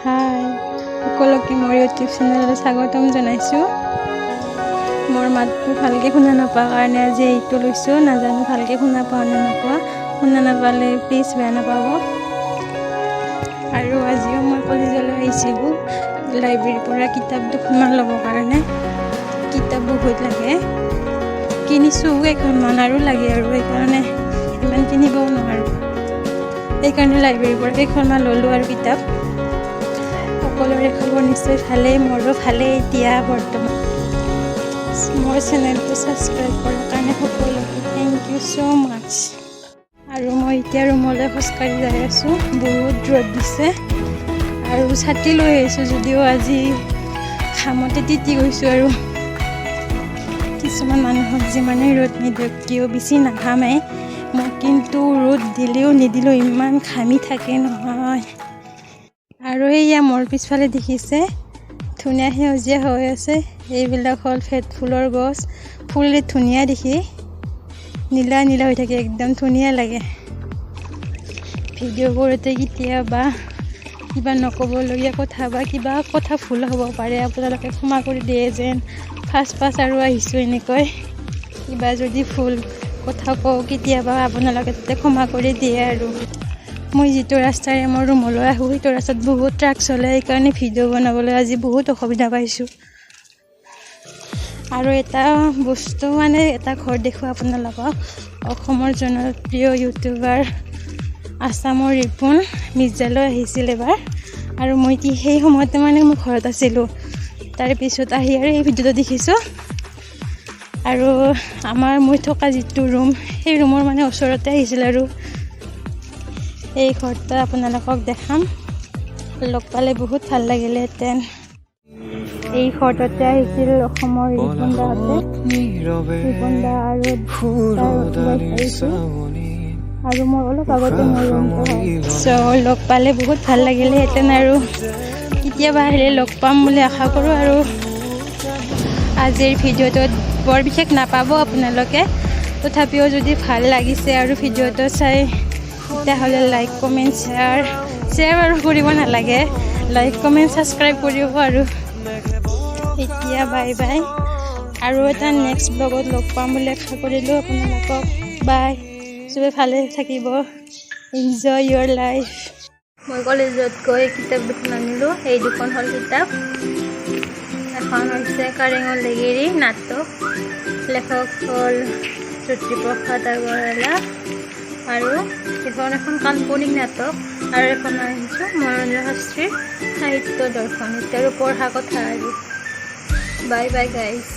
হাই, সকলোকে মোৰ ইউটিউব চেনেললৈ স্বাগতম জনাইছোঁ। মোৰ মাতটো ভালকৈ শুনা নোপোৱাৰ কাৰণে আজি এইটো লৈছোঁ। নাজানো ভালকৈ শুনা পোৱা নে নোপোৱা। শুনা নাপালে প্লিজ বেয়া নাপাব। আৰু আজিও মই কলেজলৈ আহিছিলোঁ লাইব্ৰেৰীৰ পৰা কিতাপ দুখনমান ল'বৰ কাৰণে। কিতাপ বহুত লাগে, কিনিছোঁ কেইখনমান আৰু লাগে আৰু সেইকাৰণে ইমান কিনিবও নোৱাৰোঁ। সেইকাৰণে লাইব্ৰেৰীৰ পৰা কেইখনমান ল'লোঁ আৰু কিতাপ। সকলোৰে খবৰ নিশ্চয় ভালেই, মোৰো ভালেই এতিয়া বৰ্তমান। মোৰ চেনেলটো ছাবস্ক্ৰাইব কৰাৰ কাৰণে সকলোকে thank you so মাচ্চ। আৰু মই এতিয়া ৰুমলৈ খোজকাঢ়ি যাই আছোঁ। বহুত ৰ'দ দিছে আৰু ছাতি লৈ আহিছোঁ যদিও আজি ঘামতে তিতি গৈছোঁ। আৰু কিছুমান মানুহক যিমানেই ৰ'দ নিদিয়ক কিয় বেছি নাঘামে। মোক কিন্তু ৰ'দ দিলেও নিদিলেও ইমান ঘামি থাকে নহয়। আৰু সেয়া মোৰ পিছফালে দেখিছে, ধুনীয়া সেউজীয়া হৈ আছে। এইবিলাক হ'ল ভেট ফুলৰ গছ। ফুল ধুনীয়া দেখি, নীলা নীলা হৈ থাকে, একদম ধুনীয়া লাগে। ভিডিঅ' কৰোঁতে কেতিয়াবা কিবা নক'বলগীয়া কথা বা কিবা কথা ভুল হ'ব পাৰে, আপোনালোকে ক্ষমা কৰি দিয়ে যেন। ফাৰ্ষ্ট ফাৰ্ষ্ট আৰু আহিছোঁ এনেকৈ, কিবা যদি ভুল কথা কওঁ কেতিয়াবা, আপোনালোকে তাতে ক্ষমা কৰি দিয়ে। আৰু মই যিটো ৰাস্তাৰে মোৰ ৰুমলৈ আহোঁ, সেইটো ৰাস্তাত বহুত ট্ৰাক চলে। সেইকাৰণে ভিডিঅ' বনাবলৈ আজি বহুত অসুবিধা পাইছোঁ। আৰু এটা বস্তু, মানে এটা ঘৰ দেখুৱাওঁ আপোনালোকক। অসমৰ জনপ্ৰিয় ইউটিউবাৰ আছামৰ ৰিপুণ মিৰ্জালৈ আহিছিল এবাৰ আৰু মই কি সেই সময়তে মানে মই ঘৰত আছিলোঁ। তাৰপিছত আহি আৰু এই ভিডিঅ'টো দেখিছোঁ। আৰু আমাৰ মই থকা যিটো ৰুম, সেই ৰুমৰ মানে ওচৰতে আহিছিল। আৰু এই ঘৰটো আপোনালোকক দেখাম। লগ পালে বহুত ভাল লাগিলেহেঁতেন। এই ঘৰটোতে আহিছিল অসমৰ ৰিপুণ দাহঁতে, ৰিপুণ দা আৰু তাৰ wife আহিছিল। আৰু মই অলপ আগতে মোৰ ৰুমটো হয়। চ' লগ পালে বহুত ভাল লাগিলেহেঁতেন আৰু কেতিয়াবা আহিলে লগ পাম বুলি আশা কৰোঁ। আৰু আজিৰ ভিডিঅ'টোত বৰ বিশেষ নাপাব আপোনালোকে। তথাপিও যদি ভাল লাগিছে আৰু ভিডিঅ'টো চাই, তেতিয়াহ'লে লাইক, কমেণ্ট, শ্বেয়াৰ, শ্বেয়াৰ বাৰু কৰিব নালাগে, লাইক, কমেণ্ট, ছাবস্ক্ৰাইব কৰিব। আৰু এতিয়া বাই বাই আৰু এটা নেক্সট ব্লগত লগ পাম বুলি আশা কৰিলোঁ আপোনালোকক। বাই, চবে ভালে থাকিব। Enjoy your life. মই কলেজত গৈ কিতাপ দুখন আনিলোঁ। এই দুখন হ'ল কিতাপ। এখন হৈছে কাৰেঙৰ লেগেৰি নাটক, লেখক হ'ল জ্যোতিপ্ৰসাদ আগৰৱালা। আৰু এখন এখন কাল্পনিক নাটক। আৰু এখন আনিছোঁ মহেন্দ্ৰ শাস্ত্ৰীৰ সাহিত্য দৰ্শন। এতিয়া আৰু পঢ়া কথা আৰু। Bye bye guys.